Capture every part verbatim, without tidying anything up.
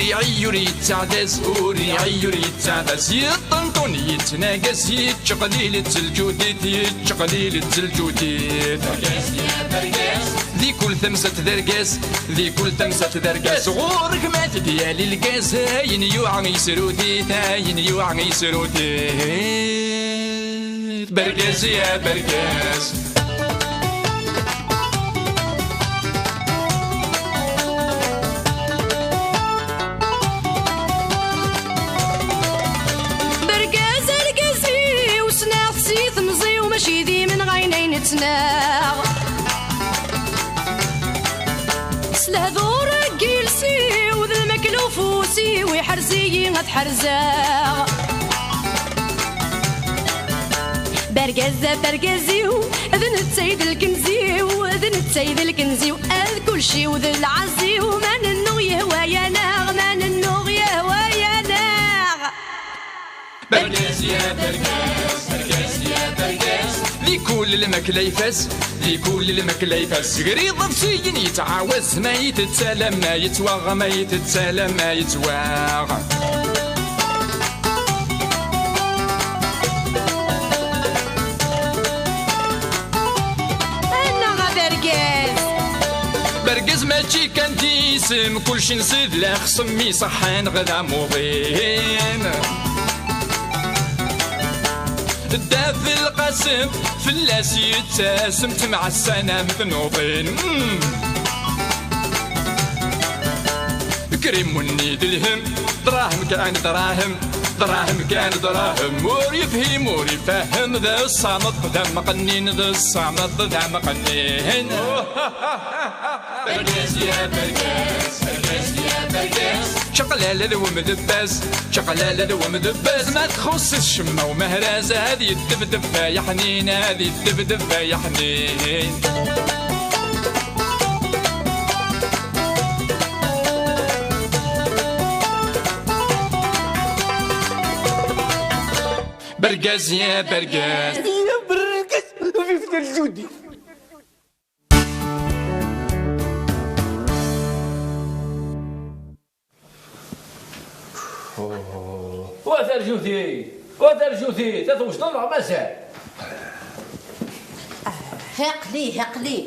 Iɛeyyu ur yettaɛdaz, ur iɛeyyu ur yettaɛdaz, yeṭṭenṭun yettnagas, yettqelil-itt lǧudit, yettqelil-itt lǧudit. Di kul tamsalt d argaz, di kul tamsalt d argaz, ɣur-k ma t-id-yali lgaz, ayen yuɛa yesrut-it, ayen yuɛa yesrut-it. Bergaz ya bergaz. Bergaz argaz-iw, ssneɣ-t si temẓi-w, mačči d imenɣayen ay nettnaɣ. S lehdur n yiles-iw d lmakla ufus-iw, iḥrez-iyi ad ḥerzeɣ. Bergaz a bergaz-iw, d netta i d lkenz-iw, d netta i d lkenz-iw, ad kulci-w d lɛaz-iw, ma nennuɣ yehwa-yaneɣ, ma nennuɣ yehwa-yaneɣ. Bergaz ya bergaz, bergaz ya bergaz. Di kul lmakla ifaz, di kul lmakla ifaz. Gri iḍebsiyen yettɛawaz, ma yettett alamma yettwaɣ, ma yettett alamma yettwaɣ. Annaɣ a bergaz. Bergaz mačči kan d isem, kulci nsid la xsem iṣeḥḥan ɣ d amuḍin. Dda Belqasem fell-as yettasem, temɛassan am tnuḍin. Mm. Krimunni d lhem, dṛahem kan dṛahem, dṛahem kan dṛahem. Ur yefhim, ur ifehhem, d ṣṣameṭ d amqennin, d ṣṣameṭ d amqennin. Bergaz ya bergaz, bergaz ya bergaz. Čaqlala d wemdebbaz, čaqlala d wemdebbaz. Ma txuṣṣ-it ccemma umehraz, ad yeddebdeb ay aḥnin, ad yeddebdeb ay aḥnin. Bergaz ya bergaz. Ya bergaz, vive le Judi. Wa tarjuti! Wa tarjuti! Ta twejdeḍ neɣ mazal? Aql-i, aql-i.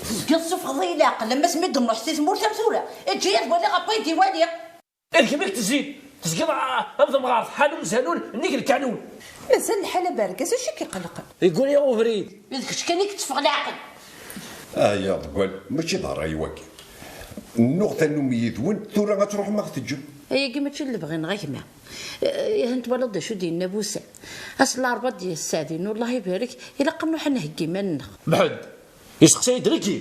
Tezgiḍ tessufɣeḍ-iyi leɛqel, am asmi d-nruḥ si tmurt am tura. Eǧǧ-iyi ad waliɣ ɣef wayen d-iwali. D kemm i k-tezzin. Tezgiḍ, a, am temɣart, ḥanun zanun, nnig lkanun. Mazal lḥal a bergaz, acu i k-iqelqen? Yegguni ubrid. D kečč kan i yetteffeɣ leɛqel. Ah, ya ḍeggal, mačči d ṛṛay wagi. Nnuɣ tannumi yid-wen, tura ad truḥem ad ɣ-teǧǧem. Ayagi mačči d lebɣi-nneɣ a gma. Eh, ihi twalaḍ d acu d-yenna Busa? Ass n larebɛa d-yesseɛdin, Allah ibarek, ilaq ad nruḥ ad nheggi iman-nneɣ. Mḥend, yesteqsa-yi-d nekki.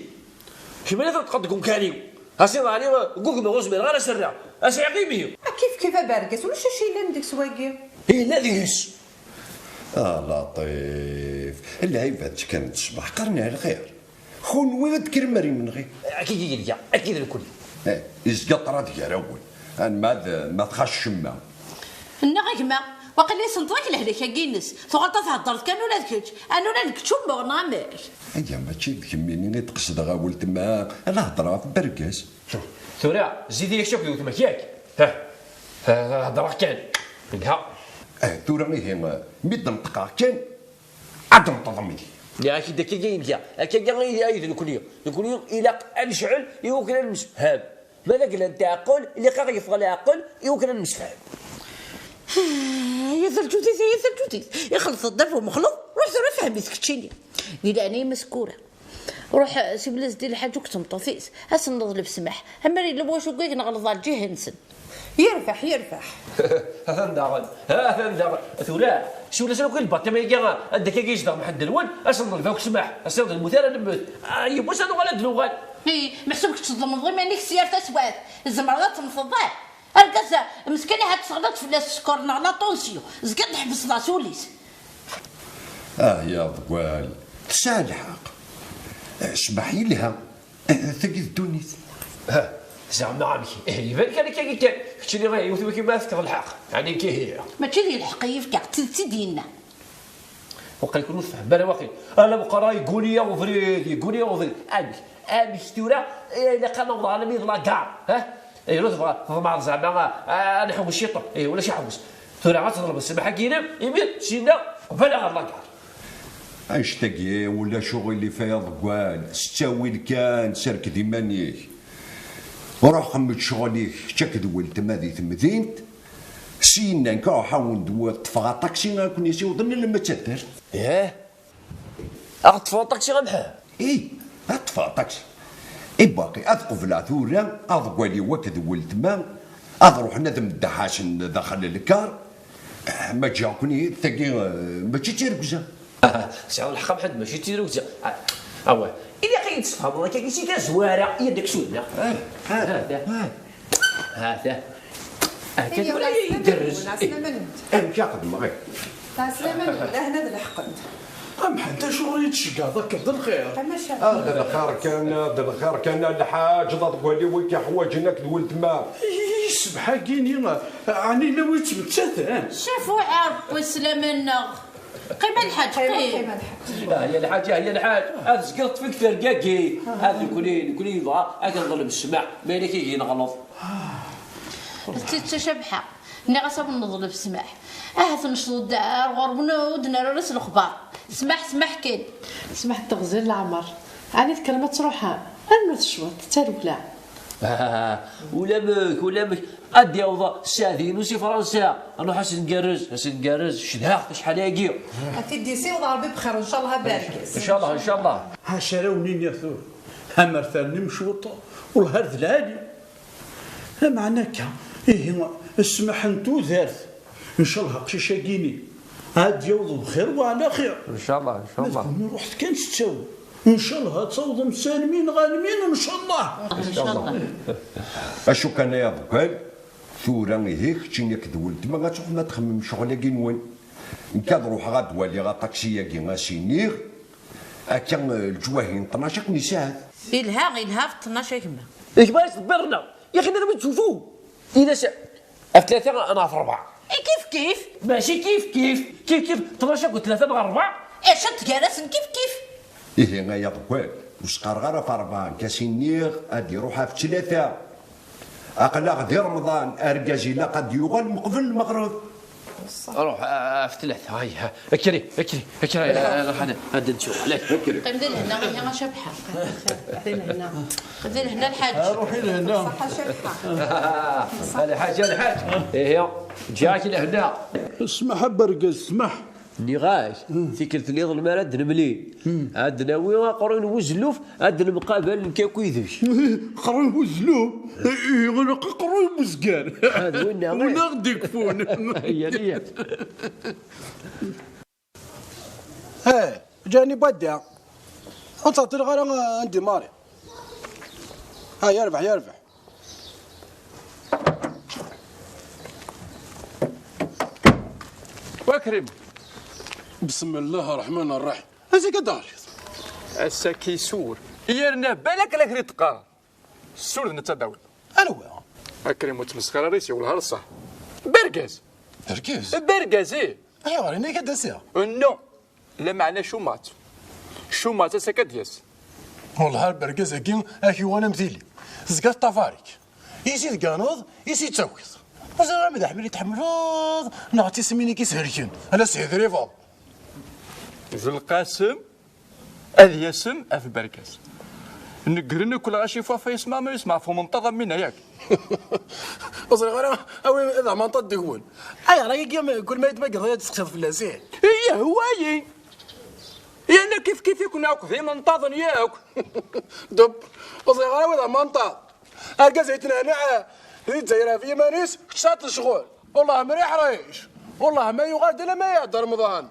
Kemmini tenṭqeḍ deg umkan-iw. Asiḍ ɛni ggugmeɣ ur zmireɣ ara ad s-rreɣ. A sɛiɣ imi. Kif kif a bergaz, ulac acu yellan deg-s wagi. Yella deg-s. A Laṭif, lɛibad ttekkant ṣṣbeḥ, qqaren ar lxir. Kunwi ad d-tekrem ar imenɣi. Akka i yelga, akka i d nekkni. Eh, izga ṭṭrad gar-awen. Anma d, ma txac ccemma. Nniɣ a gma, waqila isenṭeḍ-ak lehlak-agi-ines. Tuɣaleḍ ad theddreḍ kan ula d kečč. Anula d kečč ummuɣ neɣ amek? Aya mačči d kemmini i d-qesdeɣ a weltma, ad hedreɣ ɣef bergaz. Tura, zzi-d-iyi akk d weltma-k, yak? Ha, ha, hedreɣ kan. Yelha. Eh, tura ihi, mi d-neṭqeɣ kan, ad d-neṭṭeḍ mmi. Nniɣ-ak-id akka kan yelha. Akka kan ay d nekkni. Nekkni ilaq ad necɛel i wakken ad nemsefham. Ma d agla n taɛeqqel, ilaq ad ɣ-yeffeɣ leɛqel i wakken ad nemsefham. Ay, a Taǧudit, ay, a Taǧudit. Ixleḍ-d ɣef umexluḍ, ruḥ tura fhem-it keččini. Di leɛnaya-m a Sekkura. Ruḥ, eh, siwel-as-d i lḥaǧ akked tmeṭṭut-is. Ad sen-neḍleb ssmaḥ. Amer yella wacu deg neɣleḍ ar lǧiha-nsen. Yerbeḥ, yerbeḥ. Atan daɣen, atan daɣen. Tura, siwel-as akk i lbaṭima-agi, anda akka i yezdeɣ Mḥend Lwel, ad sen-neḍleb akk ssmaḥ. Ass-a d lmut ara nemmet. Ah, yiwwas ad nuɣal ad d-nuɣal. Hi, meḥsub kečč tḍelmeḍ iman-ik s yir taswiɛt. Tzemreḍ ad temmteḍ, ah? Argaz-a, meskin ahat teɣliḍ fell-as sskeṛ neɣ la tension. Zgiḍ tḥebbseḍ-as ul-is. Ah, ya ḍeggal, tesɛa lḥeqq. Eh, ccbaḥ yelha. Eh, tagi d ddunit. Ha, zeɛma amek? Eh, iban kan akka kan. Keččini, eh, yiwet wiki ma tefkeḍ lḥeqq. Ɛni nekk ihi? Mačči d lḥeqq i yefka, d tidet i d-yenna. Waqil kun ur tfehmem ara waqil. Ala meqqar yegguni-yaɣ ubrid, yegguni-yaɣ ubrid. Amek? Amek tura? Eh, ilaq ad naweḍ almi d la gare, ha? Ihi, ur tebɣa, tḍemɛeḍ zeɛma, a, a nḥewwes ciṭuḥ? Ihi, ulac aḥewwes. Tura ad teḍleb ssmaḥ-agi-inem, imir, sinna, qbel aɣer lagar. Annect-agi ulac uɣilif ay aḍeggal, s ttawil kan, serked iman-ik. Ruḥ xemmem ccɣel-ik, kečč akked weltma di temdint. Syenna nekk ruḥ awen-d ṭṭfeɣ aṭaksi ad ken-yessiwḍen alamma d taddart. Ih? Ad ṭṭfeɣ aṭaksi a Mḥend? Ih, ad ṭṭfeɣ aṭaksi. I baqi ad qebleɣ tura aḍeggal-iw akked weltma ad ruḥen ad mdeḥḥasen daxel lkar. Ma ǧǧiɣ-ken-id tagi, eh, mačči d tirgza. Sɛiɣ lḥeqq a Mḥend, mačči d tirgza. Ah, awah. Ilaq ad yi-d-tesfehmeḍ akka si tazwara i ad ak-sudneɣ. Ah, ah, ah. Ha-t-a. Ha-t-a. Ha-t-a. Tura igerrez. Amek a xedmeɣ? Ɛeslama-nwen, ahna d leḥqen. A Mḥend, acuɣer i yi-d-tceggɛeḍ akken d lxir? Ah, d lxir kan, d lxir kan a Lḥaǧ, d aḍeggal-iw i k-iḥwaǧen akked weltma. I ssbeḥ-agi-ni, ɛni yella wi yettmettaten? Cafuɛ Ṛebbi, sslam-nneɣ. Qqim a Lḥaǧ, qqim, qqim. Qqim a Lḥaǧ. Ah, ya Lḥaǧ, ah, ya Lḥaǧ. Ad tezgiḍ tfik tergagi. Ad nekni, nekni yebɣa ad k-neḍleb ssmaḥ. Ma yella kigi neɣleḍ. D tidet a Cabḥa. Nniɣ-as a wen-neḍleb ssmaḥ. Ahat necḍeḍ-d ar ɣur-wen ur d-nerra ara s lexbar. Ssmaḥ, ssmaḥ kan. Ssmaḥ d teɣzi n leɛmer. Ɛni tekkrem ad truḥem? Rnut cwiṭ, d tarewla. Ah, ulamek, ulamek. Ad d-yaweḍ Sseɛdi-inu si Fransa. Ad nruḥ ad s-ngerrez, ad s-ngerrez. Cedhaɣ-t acḥal-agi. Ad t-id-yessiweḍ Ṛebbi bxir, ncallah, a Bergaz. Ncallah, ncallah. Ḥaca ara wen-iniɣ tura. Amer ternim cwiṭ, wellah ar d lɛali. Lameɛna akka, ihi, ssmaḥ n tudert. Ncallah aqcic-agi-ni ad d-yaweḍ bxir wa ɛla xir. Ncallah, ncallah. Ma d kunwi ruḥet kan s ttawil. Ncallah ad tawḍem s almi neɣ almi, ncallah. Ncallah. Acu kan ay aḍeggal, tura ihi keččini akked weltma ad truḥem ad txemmem ccɣel-agi-nwen. Nekk ad ruḥeɣ ad waliɣ aṭaksi-agi, ad s-iniɣ. Akka, eh, leǧwahi n tnac akken yesɛa. Ilha, ilha ɣef tnac a gma. Gma yettḍebbir-nneɣ. Yaxi nella wi ttufu. Ini-as ɣef tlata neɣ ɣef rebɛa. I kif kif. Mačči kif kif. Kif kif tnac akked tlata neɣ rebɛa. Acu n tgara-sen kif kif. Ihi ay aḍeggal, ur s-qqareɣ ara ɣef rebɛa, nekk ad s-iniɣ ad iruḥ ɣef tlata. Aql-aɣ di Remḍan, argaz ilaq ad d-yuɣal meqbel lmeɣreb. Ruḥ, ah, ɣef tlata, hay, ha. Akri, akri, akri, ah, ruḥ ad, ad nsuq, lak. Qqim di lehna, ihi a Cabḥa. Qqim di lehna. Qqim di lehna, Lḥaǧ. Ah, ruḥ i lehna. Ṣaḥa Cabḥa. Ah, Lḥaǧ, a Lḥaǧ. Ihi, ǧǧiɣ-ak lehna. Smaḥ a Bergaz, smaḥ. Nniɣ-ak, tikkelt nniḍen mi ara d-nemlil, ad d-nawi aqerruy n wezluf, ad d-nemqabal nekk akk yid-k. Aqerruy n wezluf? Ihi, ilaq aqerruy n wezger. Ad winna, win aɣ-d-ikfun. Yal yal. Eh, ǧani badda. Ur ttɛeṭṭileɣ ara, eh, ad ndimari. Ha, yerbeḥ, yerbeḥ. Wakrim. Bismillah ar-Raḥman ar-Raḥim. Acu akka d-teɣriḍ? Ass-agi sur. Yerna balak la kri teqqar. Sur d netta d-tawiḍ. Anwa? Akrim ur ttmesxir ara yes-i, wellah ar ṣṣeḥ. Bergaz. Bergaz? Bergaz, ih. Ayɣer, ini-ak ad d-asiɣ? No. Lameɛna Cumatt. Cumatt ass-agi ad d-yas. Wellah ar bergaz-agi ad k-yuɣal am tili. Tezga teṭṭafar-ik. Is i tganeḍ, is i d-takiḍ. Ur ẓriɣ ara ma d Aḥmed i tḥemmleḍ, neɣ d tismin-ik i s-helken. Ala s-hidribeḍ. D lqasem ad yasem af bergaz. Negren akk lɣaci f wafay isma ma yesmeɛfu menṭaḍ am winna yak. Ur ẓriɣ ara awi ad aɣ-manṭaḍ deg-wen. Ayɣer ayagi am kul ma yetmaggeḍ ad testeqsiḍ fell-as, ih? Yehwa-yi. Yerna kif kif-iken akk d imenṭaḍen yakk. Deb, ur ẓriɣ ara awi ad aɣ-manṭaḍ. Argaz yettnehniɛ di Lezzayer ɣef yiman-is, kečč tesɛiḍ ccɣel. Wellah ma iḥric. Wellah ma yuɣal-d alamma iɛedda Remḍan.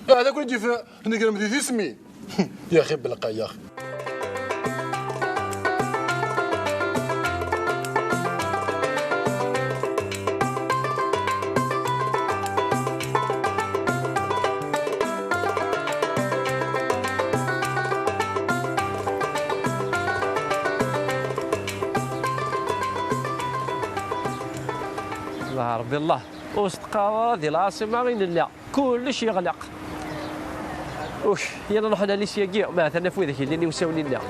Ah, d akken i d-yif-, negrem di tismin. Yaxi belqa, yaxi. Allah Rebbi, Allah. Ur s-teqqar ara di lɛaṣima i nella. Kullec yeɣleq. Uc, yal nruḥ nali syagi, ma atan af widak yellin iwsawen-inna.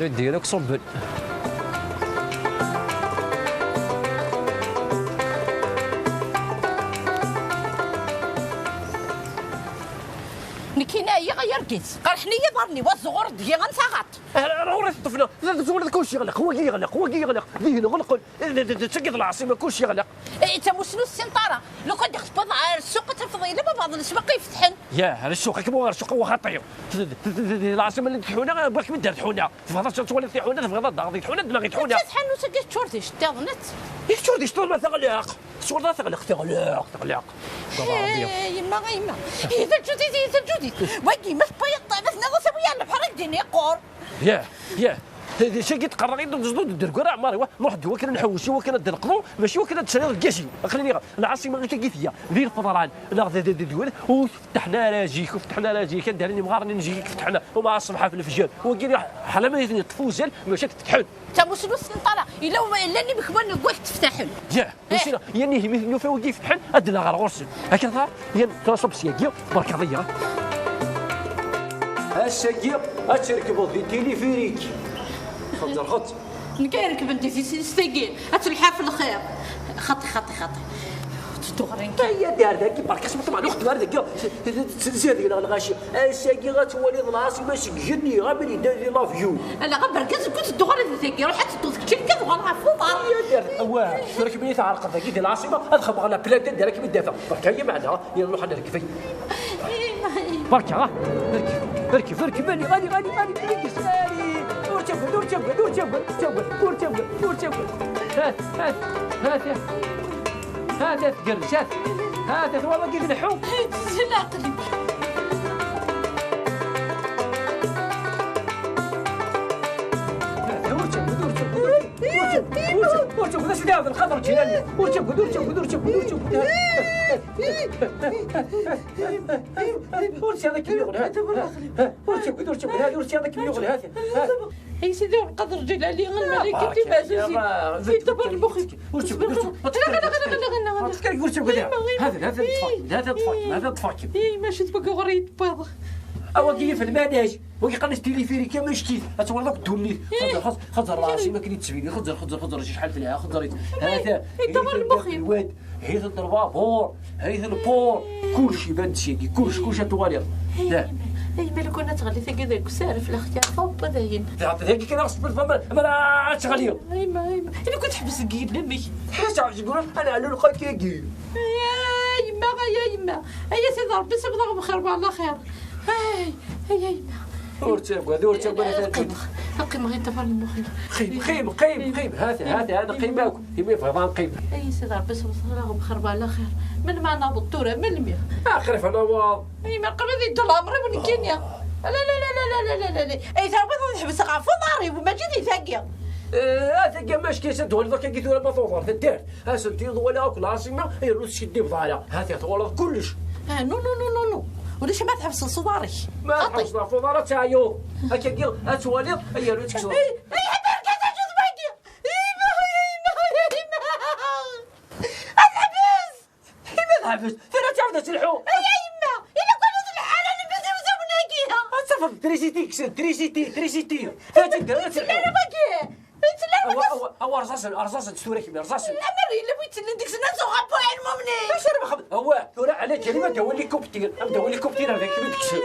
Diri-k ṣubben. Nekkini ɛyiɣ ay argaz, qerḥen-iyi iḍarren-iw, ad ẓuɣur deg-i am taɣaṭ. Ɣur-i teṭṭef-na, d tzewwreḍ kulci yeɣleq, wagi yeɣleq, wagi yeɣleq, dihin ɣelqen, d tagi d lɛaṣima kulci yeɣleq. Eh, d tamusnut sin ṭara, lukan d-ixeṭṭeb ar ssuq ad tafeḍ yella baba d leswaq ifetḥen. Yah, ar ssuq, akken ar ssuq, wa xaṭi. Lɛaṣima li d-tḥuna, bɣiɣ-kem-id ar tḥuna. Tebɣiḍ ad twaliḍ tiḥuna, tebɣiḍ ad d-taɣeḍ tiḥuna, d ma i tḥuna. Tḥanut-agi teččur d iceṭṭiḍen-tt. I teččur d iceṭṭiḍen ma teɣleq. Teččur d teɣleq, teɣleq, teɣleq. Baba Ṛebbi. Eh, yemma, a yemma. Ihi d aǧudit, ihi d aǧudit. Wagi ma tewwiḍ, ma tenniḍ-as awi-yi ar lebḥer ad d-ini yeqqur. Yah, yah. Tagi tqerreɣ-iyi-d ur d-zḍu d-dergu ara ɛmar, iwa. Nruḥ-d wakken ad nḥewwes, iwakken ad d-neqḍu, mačči iwakken ad d-tecniḍ lgaz-iw. Aql-i nniɣ, lɛaṣima akka i tga, d lfeḍran, neɣ d, d, d, d, ur tfettaḥen ara zik, ur fettaḥen ara zik, ad d-rren imɣaren-nni zik i ifettaḥen, uma ṣṣbeḥ ɣef lefjer. Wagi ḥala ma i ten-yeṭṭef uzal, maca ad fetḥen. Tamusnut n ṭala, yella llan imekwan deg wakk teftaḥen. Yah, eh. Mačči, yan ihi mi ten-nufa wigi ifetḥen, ad d-naɣ ɣer ɣur-sen. Akka tar, yan tura ṣubb syagi, berkaḍ-iyi. Ass-agi, ad trekbeḍ di tilifirik. Xeẓẓer, xeẓẓer. Nekk ay rekben di tisist-agi, ad telḥa ɣef lxir. Xaṭi, xaṭi, xaṭi. Tedduɣ ɣer nekk. Ay, ad ar dagi, berka-s ma tebɣa lweqt ar dagi. Tettezzi deg-neɣ lɣaci. Ass-agi ad twaliḍ lɛaṣima seg igenni, am yedda di l'avion. Ala, ɣa berka-s, kul tedduɣ ɣer dagi, ruḥ ad tedduḍ keččini kan uɣal ɣef uḍar. Ay, ad ar, awah, tura kemmini tɛerqeḍ dagi di lɛaṣima, ad xedmeɣ la plante ad ara kem-id-afeɣ. Berka-yi meɛna, yalla ruḥ ad nerkeb. Berka, ha? Rkeb, rkeb, ali, ali, ali, ali, ali, ali. Ur ttagad, ur ttagad, ur ttagad, ur ttagad, ur ttagad, ur ttagad. Hat, hat, hat, hat. Hat, hat, gerrec, hat. Hat, hat, twalaḍ kif ileḥḥu? Tezzi leɛqel-ik. Hat, ur ttagad, ur ttagad, ur ttagad, ur ttagad, ur ttagad, a Sidi Ɛebdelqader Ǧilani. Ur ttagad, ur ttagad, ur ttagad, ur ttagad. Ur ttagad, ur ttagad, ur ttagad, ur ttagad. Ay Sidi Ɛebdelqader Ǧilani, lmalayek timeɛzuzin. Yedda ɣer lmux-ik. Ur ttagad, ur ttagad. Ur ttagad, ur ttagad. Hada, hada, ṭṭfak, hada, ṭṭfak, hada, ṭṭfak. Ay, mačči d wagi ɣur-i yewwiḍ. Awagi yif lmanaj. Wagi qqaren-as tilifirika mačči d kif. Ad twaliḍ akk ddunit. Xeẓẓer, xeẓẓer, xeẓẓer lɛaṣima akken i d-tettbini. Xeẓẓer, xeẓẓer, xeẓẓer, acḥal telha. Xeẓẓer-itt. Hata, yedda ɣer lmux-iw. Lwad, hit n lbabuṛ, hit n lpur. Kullec iban-d syagi. Kullec, kullec ad twaliḍ. Ay, la. Ay, ma lukan ad teɣli tagi deg usaref, la xyar, hop, dayen. Dagi kan ad ɣ-tesbel fama, ma ad teɣli. Ay, ma, ay, ma. Ila kent teḥbes deg yigenni-nnek. Ḥaca, yeggra, ad neɛlu lqak-agi. Ay, yemma, ay, yemma. Ay, a Sidi Ṛebbi, sibḍ-aɣ bxir wa ɛla xir. Ay, ay, ay, yemma. Ur ttagad, ur ttagad, a Qqim, qqim, ɣiṭ ɣer lmuxen. Qqim, qqim, qqim, qqim. Hata, hata, ad neqqim akk. Imi bɣiḍ ad neqqim. Ay, a Sidi Ṛebbi, sibḍ-aɣ bxir wa ɛla xir. Melmi ad naweḍ tura, melmi? Aqrib ad naweḍ. Ay, ma qrib ad yeddu leɛmer-iw nekkini. La, la, la. Ay, tawiḍ ad ḥebseɣ ɣef uḍar-iw, mačči di tagi. Eh, a tagi, ma ckiɣ ad d-twaliḍ akka tura ma tuḍar taddart. Asentel walaɣ akk lɛaṣima, yernu teskiddibeḍ ara. Hati twalaḍ kullec. Ah, non, non, non, non, non. Ulac ma tḥebseḍ s uḍar-ik. Ma xaṭi. Tḥebseḍ ɣef uḍar ad teɛyuḍ. Akkagi ad twaliḍ, ay yernu tkesbeḍ. Ay, ay, ḥader, kata ǧud wagi. Ay, ma, ay, ma, ay, ma. Ad tḥebs. Ay, ma tḥebs. Tura ad tɛawed ad telḥu. Ay, ay, yemma. Ila kul ad telḥu, ala nebbi d iwzawen-agi. Ad tafeḍ trisiti, kksen trisiti, trisiti. Ad tedder, ad telḥu. Tura wagi. Awa, awa, awa, rẓasen, rẓasen, tura kemm, rẓasen. Amer yella bu yettellen deg-sen ad tuɣ ɣef wayen mumni. Acu ara nxeddem? Awa, tura ɛla ǧal-im ad d-awi likuptir, ad d-awi likuptir ad kem-id-kksen.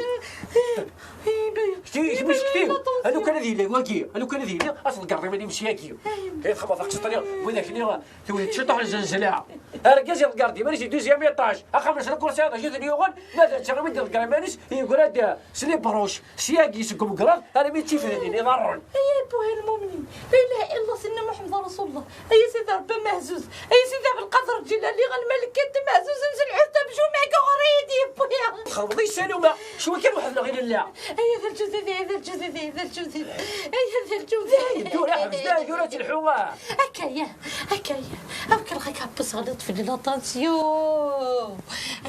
Kti, kti, kti. Anu kan ad yili wagi, anu kan ad yili, ad tḍeggreḍ iman-im syagi. Ay, txemmeḍ aqsiṭri, win akni, tura ciṭuḥ n zenzla. Argaz iḍegger-d iman-is di deuxième étage. Axxam-nsen akk ur sɛiɣ d acu ten-yuɣen, ma d netta iwin d iḍegger iman-is, yeggra-d s les broches. Syagi seg umegraḍ armi d tifednin iḍarren. Ay abuha lmumnin, la ilaha illa Sidna Muḥemmed Rasulullah. Ay a Sidi Ṛebbi amehzuz, ay a Sidi Ɛebdelqader Ǧilani, a lmalik amehzuz, amselḥut amjum, agi ɣur-i yid-i yewwi. Txedmeḍ-iyi ssuma, cwi kan weḥd-neɣ i nella. Ay a d lǧudid, ay a d lǧudid, ay a d lǧudid, ay a d lǧudid. Dayen tura ḥbes, dayen tura telḥu. Akka ya, akka ya. Akka lɣak Ɛebbas ɣliḍ fell-i la tension.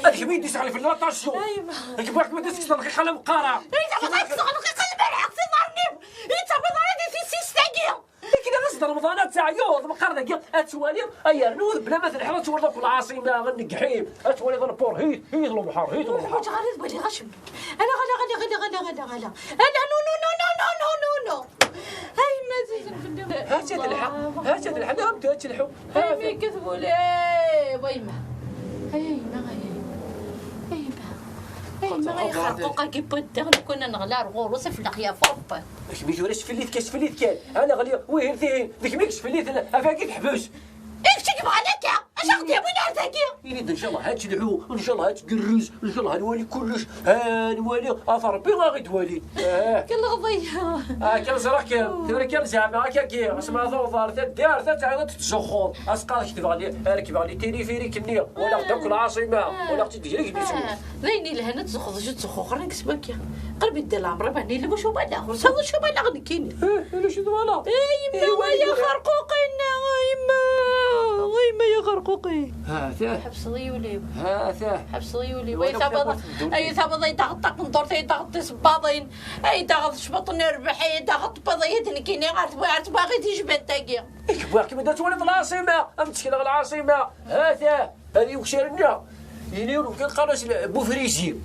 Ad kemm i d-isɣel fell-i la tension. Ay ma. Nekk bɣiɣ-kem ad d-tekkseḍ lxiq ala meqqara. Ay, d lxiq, lxiq, lxiq, lberḥ, si ḍarni. Yettaweḍ ara di tissist-agi. Akken ad as-d Remḍan ad teɛyuḍ, meqqar dagi ad twaliḍ, ay rnu, bla ma telḥiḍ ad twaliḍ akk lɛaṣima, nneggḥim, ad twaliḍ lpur, hit, hit lebḥer, hit lebḥer. Ur ḥwaǧeɣ ara ad waliɣ acemma. Ala, ala, ala. Ala, no, no, no, no, no, no, no. ها تلحق، ها تلحق، نعم، ها تلحق. هاي ميكت بولي، اي ويما، اي ما، اي، اي ما، اي ما يخرقوق كي بوتر، لو كنا نغلى رغور وصف لك يا فوب. اش بيجي ولا شفليت كاش فليت كان؟ انا غلي وين ثين؟ ديك ميكش فليت، افاكي تحبس. ايش تجيب عليك؟ اش غدير وين هذاكي؟ يريد ان شاء الله هاتلعو، ان شاء الله هاتقرز، ان شاء الله هنوالي كلش، ها نوالي اثر ربي غا غيتوالي. اه كل غضية. اه كان زراك، ثورة كان زعما هكا كي اسمع ثوضار تدار تتعاود تزخور. اسقاط كتب عليه، ركب عليه تيليفيريك النية، ولا غدا كل عاصمة، ولا غتدير لك بيسمو. باين لها انا تزخض جو تزخو اخرين كسبك يا. قربي دير العمر باني اللي مش هو بلاغ، وصافي شو بلاغ نكيني. ايه الا شي دوالا. اي يما يا خرقوقي، يما، يما يا خرقوقي. ها ثاه. حبس ضيولي. ها ثاه. حبس ضيولي. وي ثابض. اي ثابض، اي تاخذ طاق ندور، اي تاخذ تسباضين، اي تاخذ شبط نربح، اي تاخذ بضيت نكيني، عرفت باغي تجبد تاكي. ايش بواك ما درت ولا في العاصمة، امتشكل العاصمة. ها ثاه. هذه وكسرنا. يلي كنقراش بوفريزي.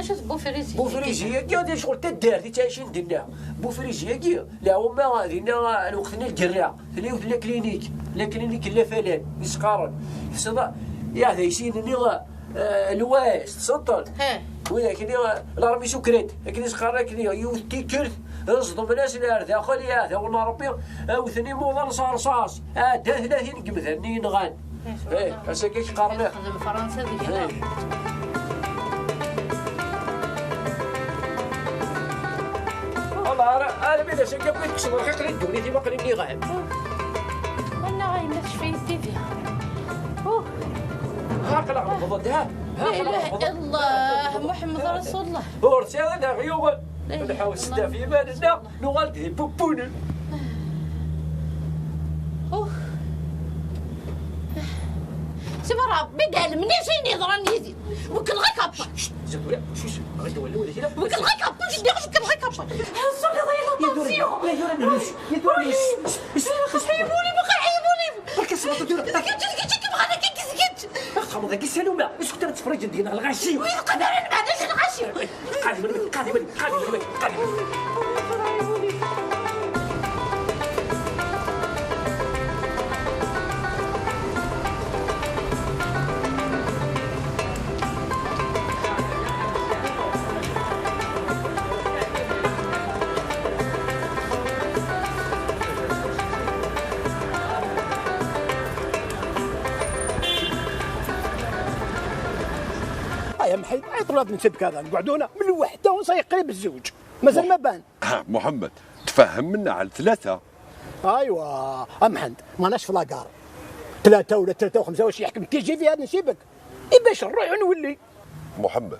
اش بوفريزي؟ بوفريزي هي كي غادي شغل تدار في تعيشين دينا. بوفريزي هي كي لا هما دينا الوقت اللي الجرة. اللي ولا كلينيك، لا كلينيك لا فلان يسقارن. يصدى يا ذا يسين اللي آه، الواس تسطل. ها. ولا كني لارمي سكريت، كني سقارن كني يوث تيكرت. نصدم ناس اللي داخل يا هذا والله ربي. اوثني موضه نصار رصاص. اه ده ثلاثين قمثني نغان. ايه اسا كيش قارنه. نخدم فرنسا ديك. ايه. والله انا انا بدا شكل بغيت كسر الحق للدولي ديما قريب لي غايب. وانا غايب ما تشفي يدي فيها. اوه. ها قلق الضد ها. لا اله الا الله محمد رسول الله. ورسالة غيوغل. نحاول ستا في مالنا نغلد بوبون. اوه. سي مرة ربي قال مني شي يضرني يزيد. وكل غير كابا. شت، زيد ولا، شو، شو، غير ولا، ولا كده. وكل غير كابا، شو دير، وكل غير كابا. صافي، ضيع يا دوري، الطونسيون. يا دوري، يا دوري. شو، شو، شو. عيبوني، بقى عيبوني. راك اسمع، دوري، راك كيف، كيف، كيف، كيف، كيف، كيف، كيف. خمضة كي سلومة، اش كنت تفرج دينا الغاشي؟ وين قدر ما عندهاش الغاشي؟ قادم، قادم، قادم، قادم. آه يا محي، عيط ولاد نسيب كذا، نقعدونا من الوحدة ونصير قريب الزوج. مازال ما بان. آه، محمد، تفاهمنا على ثلاثة. ايوا، امحند، ماناش في لاكار. ثلاثة ولا ثلاثة وخمسة، واش يحكم كي يجي في هذا نسيبك؟ إي باش نروح ونولي. محمد،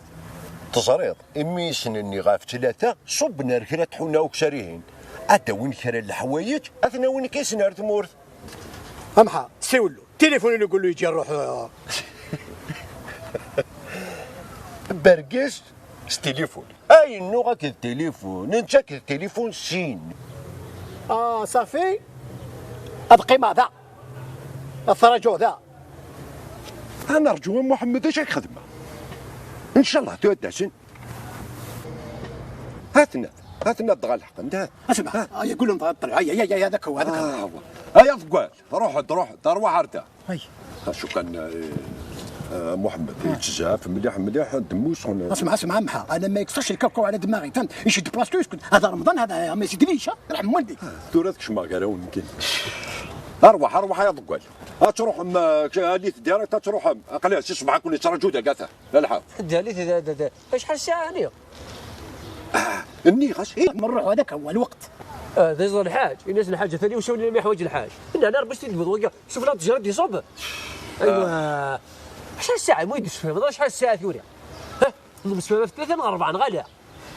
تزريط، إمي سنني غاف ثلاثة، صبنا ركرة حونا وكسريهن. أداوين كرا الحوايج، أثناوين كيسنا رثمورث. امحا، سيولو، تليفون اللي يقول له يجي نروح، آه. برقس، ستيليفون. اي نوع كي التليفون، انت كي التليفون سين. اه صافي. ابقي مع ذا. الثرجو ذا. انا ارجو من محمد اش خدمه. ان شاء الله توداسن. هاتنا، هاتنا دغا الحق انت. اسمع، آه، يقول لهم دغا طلع، هيا، هيا، هيا، هذاك هو، هذاك هو. آه، هو. هيا تقول، روح، روح، دار واحد. هاي. ها شو كان، آه، آه، محمد، آه. يتزاف مليح مليح، دمو سخن. اسمع، اسمع، محا، انا ما يكسرش الكاوكاو على دماغي، فهمت؟ يشد بلاصتو يسكت. هذا رمضان، هذا ما يزيدليش، ها؟ رحم والديك. آه، ثورة كشما غير وين كاين. ارواح، ارواح يا ضقال. اتروح ما، ك-، اليت ديريكت اتروح. اقلع سي صبعك ولا ترجو دقاته. لا، لا. دالي، دا، دا، دا. شحال الساعة هاني؟ آه، النيغاس، إيه. من الروح هذاك هو الوقت. آه، ذي ظل الحاج، الناس الحاجة ثانية وشاو لي حوايج الحاج. إن أنا ربي شتي الوضوء، شوف لا تجرد يصب. أيوا. شحال الساعة؟ ما يدوش فيها، ما شحال الساعة ثوريا. ها؟ نلبس فيها في ثلاثة، أربعة، نغاليها.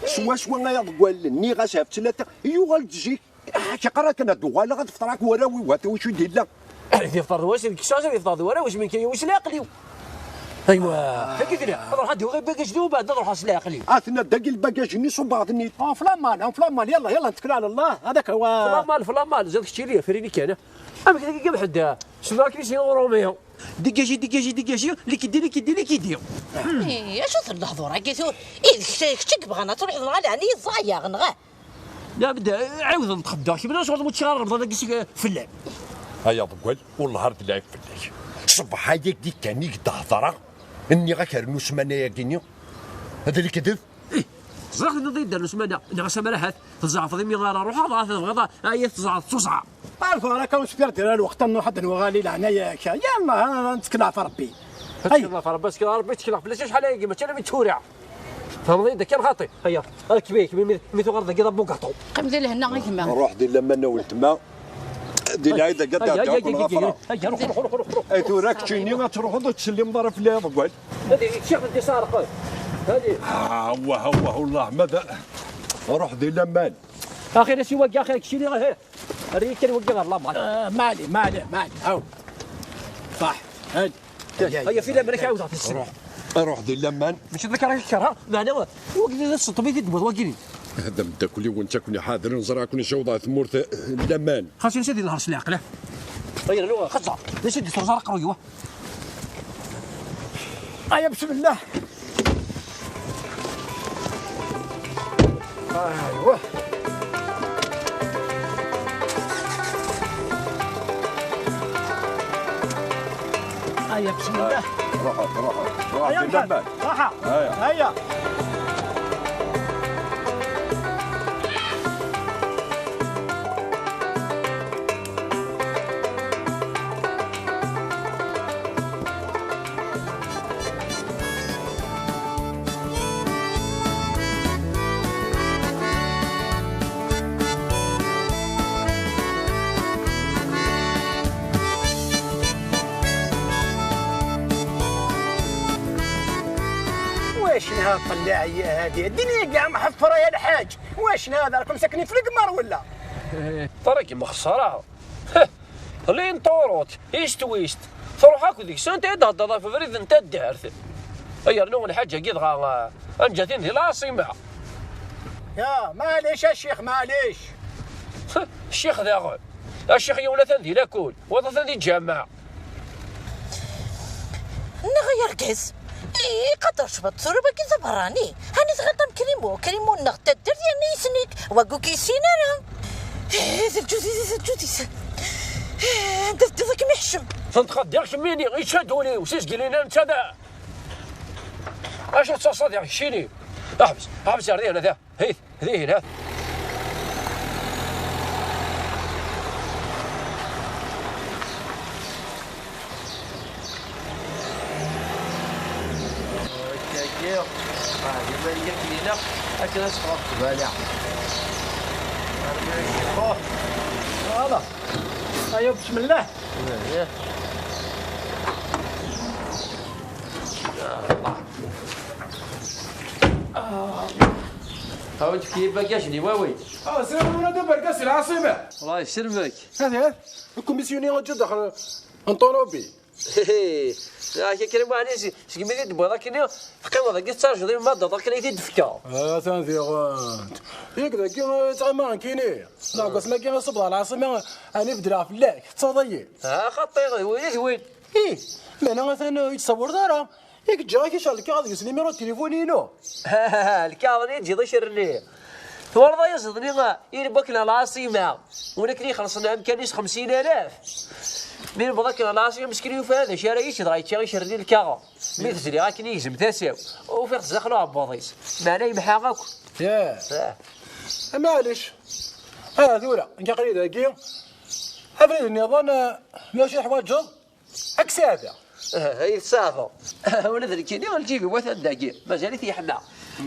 شوا، شوا، غا يض قال النيغاس في ثلاثة، يوغال تجيك. آه، كي قرا كنا دوغال، غا تفطر راك وراوي، وات وشو يدير لا. إذا يفطر واش، الكساس يفطر وراوي، واش من كي، واش لا عقليو. ايوا، هكا كده. نروح عندي غير باقي جديد وبعد نروح اصل عقلي. اثنا داك الباقي جني صوب بعض النيت. اه، في الامان، اه، في الامان. يلا، يلا، نتكل على الله. هذاك هو. في الامان، في الامان. زاد كشي لي، فريني كان. اما كده كيف حد. شنو راك نسي روميو؟ ديجاجي، ديجاجي، ديجاجي، ليكيدي، ليكيدي، ليكيدي. ايه، اش هذا اللحظة راكي تو؟ ايه، كشك بغانا تروح على علي زايا غنغا. Ya bda, ɛiwed n txeddeɣ, kemmel acuɣer ur ččiɣ ara Remḍan-agi seg fell-am. Ay aḍeggal, wellah ar d lɛib fell-ak. Ṣṣbeḥ-agi kan i k-d-hedreɣ, nniɣ-ak rnu ssmana-agi-nni. D lekdeb? Ih, ẓriɣ tenniḍ-iyi-d rnu ssmana, nniɣ-as amar ahat tzeɛfeḍ imi ara ruḥeɣ, dɣa tebɣiḍ a, a yi-tzeɛfeḍ s uẓar. Ar tura kan uspir dira lweqt ad nruḥ ad nuɣal i leɛnaya-k. Yalla, ad nettkel ɣef Rebbi. Ad tettkel ɣef Rebbi, ad tettkel ɣef Rebbi, ttekleɣ fell-as acḥal ayagi, mačči alammi d tura. Tfehmeḍ-iyi-d kan xaṭi. Aya, ad k-bik, mi, mi, mi tuɣaleḍ dagi d abugaṭu. Qqim di lehna a gma. Ruḥ di laman a weltma. Di lɛid-agi ad aya, d-ɛeddiɣ aya, ken aya, ɣafra. Aya, ruḥ, ruḥ, ruḥ, ruḥ, ruḥ. Ay tura keččini ad truḥeḍ ur tettsellimeḍ ara fell-i a ḍeggal. Ad yekcif di sɛerqen. Hadi. Ah, wah, wah, wallah, ma da. Ruḥ di laman. Axir a si wagi, axir keččini, eh. Err-iyi kan wagi ɣer laman. Ah, mali, mali, mali. Haw. Ṣaḥ. Hadi. Aya, fi laman, ad k-ɛawdeɣ tissin. Ruḥ. Ruḥ di laman. Mačči d nekk ara k-kerheɣ, meɛna wagi d ṣṣenṭem i t-id-tewwiḍ wagi-nni. Hada ameddakel-iw netta ken-iḥadren, ẓriɣ ken-icawweḍ ɣer tmurt n laman. Xas ini ad inehṛ s leɛqel, ah. Ay rnu, xeẓẓer. D acu i d-turẓar aqerruy-iw, ah? Aya, bismillah. Aywa. Aya, bismillah. Ruḥ, ruḥ, ruḥ. Aya, di laman. Raḥa. Aya. Aya. واش نهار طلع يا هادي الدنيا كاع محفرة يا الحاج. واش نهار راكم ساكنين في القمر ولا؟ طريق مخسرة. Lin turut, ist wist, truḥ akk deg-sent ad d-theddeḍ ɣef ubrid n taddart. Ay rnu lḥaǧ-agi dɣa, ah, ad neǧǧ-atin di lɛaṣima. Ya, maɛlic a ccix, maɛlic. Ccix daɣen. A ccix yiwen atan di lakul, wayeḍ atan di lǧameɛ. Neɣ ay argaz, iqader cwiṭ tura wagi d aberrani. Hani tɣiḍ am Krimo, Krimo-nneɣ d taddart yerna yisem-ik, wagi ur k-yessin ara. Eh, d lǧud-is, d lǧud-is. Eh, anda teddiḍ ad kem-iḥcem. Tenṭeq-d diɣ kemmini, ičča-d ul-iw, s izgil-ina netta da. Acu tettaṣṣaḍ diɣ keččini? Ḥbes, ḥbes ar dihin, ata. Hit, dihin, ha. Akkagi, ah, di Mariya akken ilaq, akken ad teffɣeḍ qbala. Armi ad yeffeɣ. Voilà. Aya, bismillah. Bismillah. Ya Allah. Ah. Awi-d fki bagaj-nni, wawi. Ah, sɛiɣ ula d aberkas i lɛaṣima. Allah yesselmek. Hadi, hadi. Lkumisyuni aǧǧa daxel n ṭunubil. Yak akken imuɛni, segmi i d-tewwiḍ akken teqqimeḍ dagi tettarjuḍ i ma d-aḍ akken i t-id-tefkeḍ. Atan diɣen. Yak dagi, eh, ttɣima nekkini. Neɣ deg wasmi-agi iṣubb ɣer lɛaṣima, ɛni beddleɣ fell-ak, tettaḍ-iyi. Ah, xaṭi, d win i d win. Ih, meɛna atan, eh, ur yi-d-tessawleḍ ara. I k-ǧǧiɣ ad k-iceɣ lkaɣeḍ deg-s numiru n tilifun-inu. Lkaɣeḍ-nni i d-ǧǧiɣ d icerren-nni. Twalaḍ ayaziḍ-nni i newwi akken ɣer lɛaṣima, win akken ixelṣen amkan-is xemsin alaf. Mi newweḍ akken ɣer lɛaṣima, meskin yufa d acu ara yečč, dɣa yečča icerren-nni n lkaɣeḍ. Mi tezli akken yegzem tasa-w, ufiɣ-tt daxel uɛebbuḍ-is. Meɛna yemḥa akk. Yah. Ah. Maɛlic. Ah, tura, nekk aql-i dagi. Abrid nniḍen, eh, ma acu teḥwaǧeḍ? Ad k-saɛdeɣ. Ah, ay tsaɛdeḍ. Ula d nekkini, lǧib-iw atan dagi. Mazal-it yeḥma.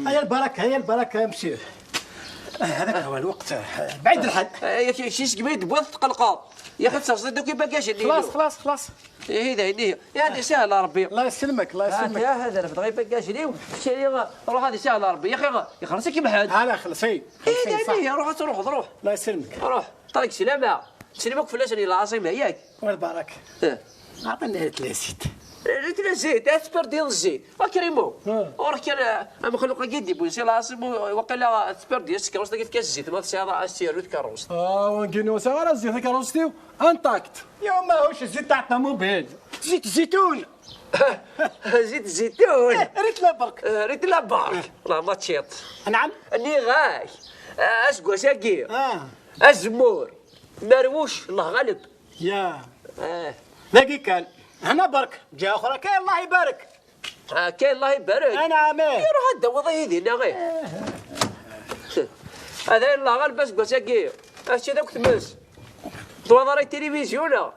Aya lbaraka, aya lbaraka, a monsieur. Ah, hذاك هو الوقت. بعيد الحال. Ah, yak, yak, si segmi i d-tewwiḍ tqelqeḍ. Yak, ad terẓiḍ akk ibagajen-inu. خلاص، خلاص، خلاص. Ihi d ayen ihi. Ihi ad isahel Rebbi. الله يسلمك، الله يسلمك. Ah, hada refdeɣ ibagajen-iw. Keččini, ruḥ ad isahel Rebbi. Yak, ixelleṣ-ik Mḥend. Ala, xelṣ-iyi. Ihi d ayen ihi, ruḥ ad truḥeḍ, ruḥ. الله يسلمك. Ruḥ. Ṭalik slama. Teslim akk fell-asen i lɛaṣima, yak? Wa lbaraka. Eh. Ɛṭini tlazit. Eh, tlazit, ad tperdiḍ zzit. A Krimo. Eh. Ɣur-k kan, eh, amexluq-agi d-iwwin si lɛaṣima, waqila ad tperdiḍ s tkeṛṛust-agi, efk-as zzit, ma tesɛiḍ ad s-yerru tkeṛṛust. Ah, wangini ur sɛiɣ ara zzit, takeṛṛust-iw intact. Yaw, mahux zzit تاع الطوموبيل. Zzit zitun. Zzit zitun. Eh, rrit la barque. Eh, rrit la barque. Eh. La maččiḍ. نعم. Nniɣ-ak. Aseggas-agi, ah, azemmur merwuc, Allah ɣaleb. Ya. Ah. Dagi kan. Hna berk. Ǧa uxra kan, Allah ibarek. Ah, kan, Allah ibarek. Anɛam, eh. Iruḥ ad d-tawiḍ-iyi dinna, eh. Hada yella ɣaleb aseggas-agi. Ass-a d akk tmes. Twaḍ ara tilivizyu, neɣ?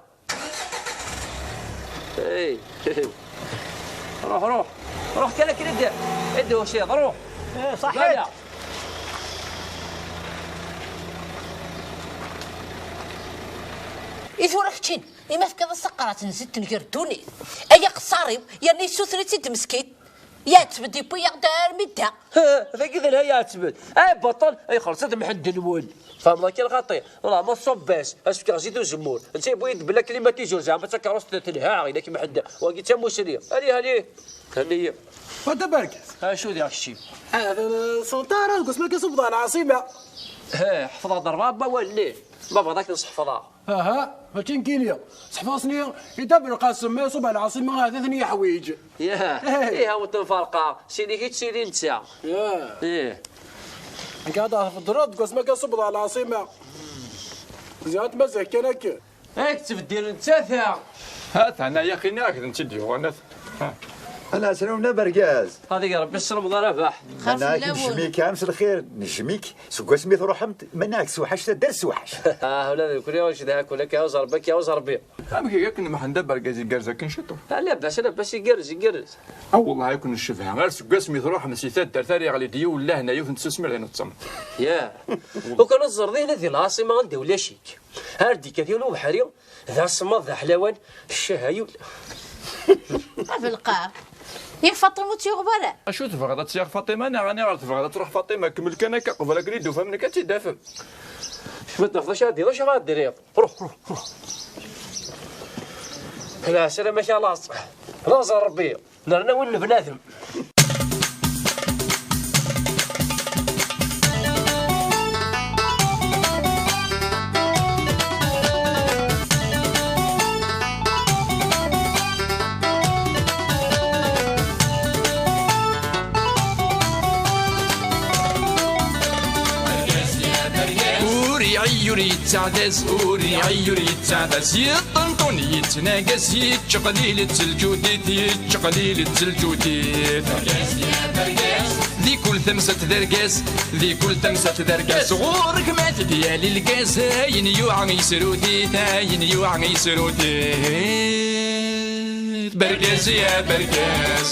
Hey. Ruḥ, ruḥ. Ruḥ kan akken i d-, i d-tusiḍ, ruḥ. Eh, ṣaḥit. Ala. I tura keččin, i ma tefkiḍ-as taqerɛet n zzit n ger ddunit, ay aqeṣṣar-iw, yerna yessuter-itt-id meskin. Yeɛteb-d, yewwi-yaɣ-d armi d da. Ha, dagi d lha yeɛteb-d. Ay baṭel, ay xerṣet Mḥend Lwel. Tfehmeḍ akka lxaṭi? Wala ma ṣṣubb-as, as-fkeɣ zzit uzemmur. Netta yewwi-yi-d bla climatiseur, zeɛma d takeṛṛust telha, inak Mḥend. Wagi d tamusni. Ali, ali. Hani. Wa tabarket. Acu diɣ kečči? Ah, d-, d-, ṣunṭara, deg wasmi akka ṣubbeḍ ɣer lɛaṣima. He, ḥefḍeɣ-d rebɛa n wawalen-nni. Ma bɣiḍ ad k-ten-sḥefḍeɣ. Aha, mačči nekkini. Seḥfeḍ-asen i, i Dda Belqasem, ma iṣubb ɣer lɛaṣima, ad ten-yeḥwiǧ. Yah. Eh. Ih, a wen-ten-ferqeɣ. Sili kečč, sili netta. Yah. Ih. Akka ad tfeḍreḍ deg wasmi akka ṣubbeḍ ɣer lɛaṣima. Ziɣ tmaziɣt kan akken. Ad k-tbeddil nettat, ha. Ha, tɛna yaqini ad k-tent-id-yuɣen, ha. Ala, srawen abergaz. Ad ig Rebbi sselmeḍ a Rabaḥ. Xir fell-awen. Nejjem-ik am s lxir, nejjem-ik seg wasmi truḥemt, ma nniɣ-ak sewḥac taddart sewḥac. Ah, ula d nekkni ur cedhaɣ-ken akka, a Rebbi, akka, a Rebbi. Amek iga-ken Mḥend abergaz igerrez akken ciṭuḥ? Ah, labas, labas, igerrez, igerrez. Ah, wellah, ad ken-ncebha. Ar seg wasmi truḥem si taddart ara yeɣli-d yiwen lahna, yiwet n tsusmi ɣer neṭṭem. Ya. Ukan ad ẓreḍ, hna di lɛaṣima anda ulac-ik. Ar d-ikkat yiwen ubeḥri, d asemmaḍ, d aḥlawan, ccah a yul. A belqar. Yak Faṭima ur tt-yuɣ wara. Acu tebɣiḍ ad tt-yaɣ Faṭima, neɣ aniɣer tebɣiḍ ad truḥ Faṭima? Kemmel kan akka, qbel akken i d-tufam nekk ad tt-id-tafem. Ma d-tafeḍ acu ara d-, acu ara d-tiniḍ? Ruḥ, ruḥ, ruḥ. Ala, ssarameɣ-ak a laẓ. D aẓ n Rebbi. Nerna win n bnadem. Ur iɛi ur yettaɛdaz, ur iɛi ur yettaɛdaz, yeṭṭenṭun yettnagas, yettqelil-itt lǧudit, yettqelil-itt lǧudit. Di kul tamsalt d argaz, di kul tamsalt d argaz, ɣur-k ma tebya lgaz, ayen yuɛa yesrut-it, ayen yuɛa yesrut-it. Bergaz ya bergaz.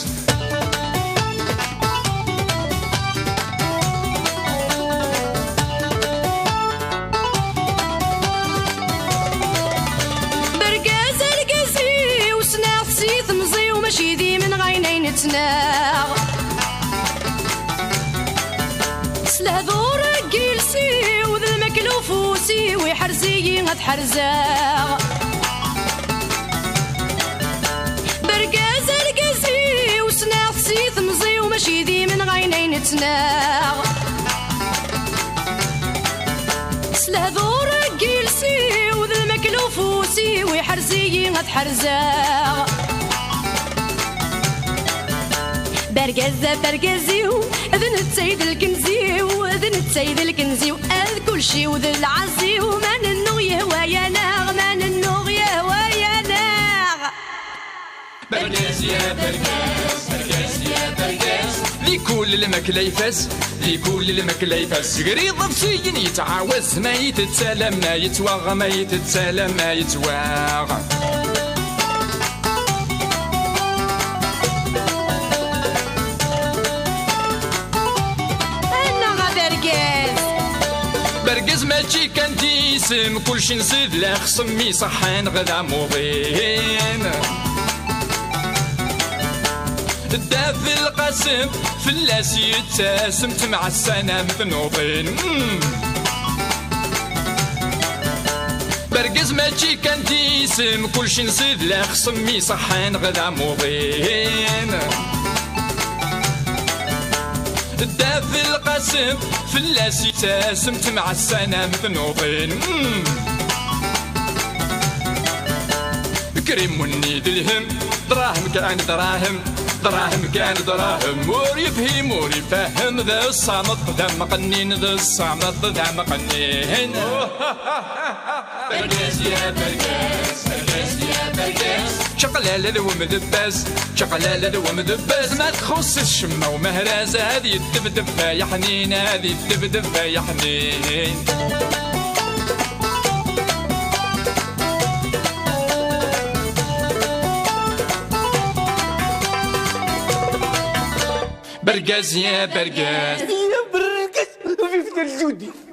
Bergaz argaz-iw, ssneɣ-t si temẓi-w, mačči d imenɣi ayen ay nettnaɣ. S lehdur n yiles-iw d lmakla ufus-iw, iḥrez-iyi ad ḥerzeɣ. Bergaz argaz-iw, ssneɣ-t si temẓi-w, mačči d imenɣi ayen ay nettnaɣ. S lehdur n yiles-iw d lmakla ufus-iw, iḥrez-iyi ad ḥerzeɣ. Bergaz a bergaz-iw, d netta i d lkenz-iw, d netta i d lkenz-iw, ad kulci-w d lɛaz-iw, ma nennuɣ yehwa-yaneɣ, ma nennuɣ yehwa-yaneɣ. Bergaz ya bergaz, bergaz ya bergaz. Di kul lmakla ifaz, di kul lmakla ifaz. Gri iḍebsiyen yettɛawaz, ma yettett alamma yettwaɣ, ma yettett alamma yettwaɣ. Annaɣ a bergaz. Bergaz mačči kan d isem, kulci nsid la xsem iṣeḥḥan ɣ d amuḍin. Dda Belqasem fell-as yettasem, temɛassanam tnuḍin. Mm. Bergaz mačči kan d isem, kulci nsid la xsem iṣeḥḥan ɣ d amuḍin. Dda Belqasem fell-as yettasem, temɛassanam tnuḍin. Mm. Krim wenni d lhem, dṛahem kan dṛahem. Dṛahem kan dṛahem, ur yefhim ur ifehhem, d ṣṣameṭ d ameqqnin, d ṣṣameṭ d ameqqnin. Bergaz ya bergaz, bergaz ya bergaz. Čaqlala d wemdebbaz, čaqlala d wemdebbaz, ma txuṣṣ-it ccemma umehraz, ad yeddebdeb ay aḥnin, ad yeddebdeb ay aḥnin. Bergaz ya bergaz. Ya bergaz, vive le Judi.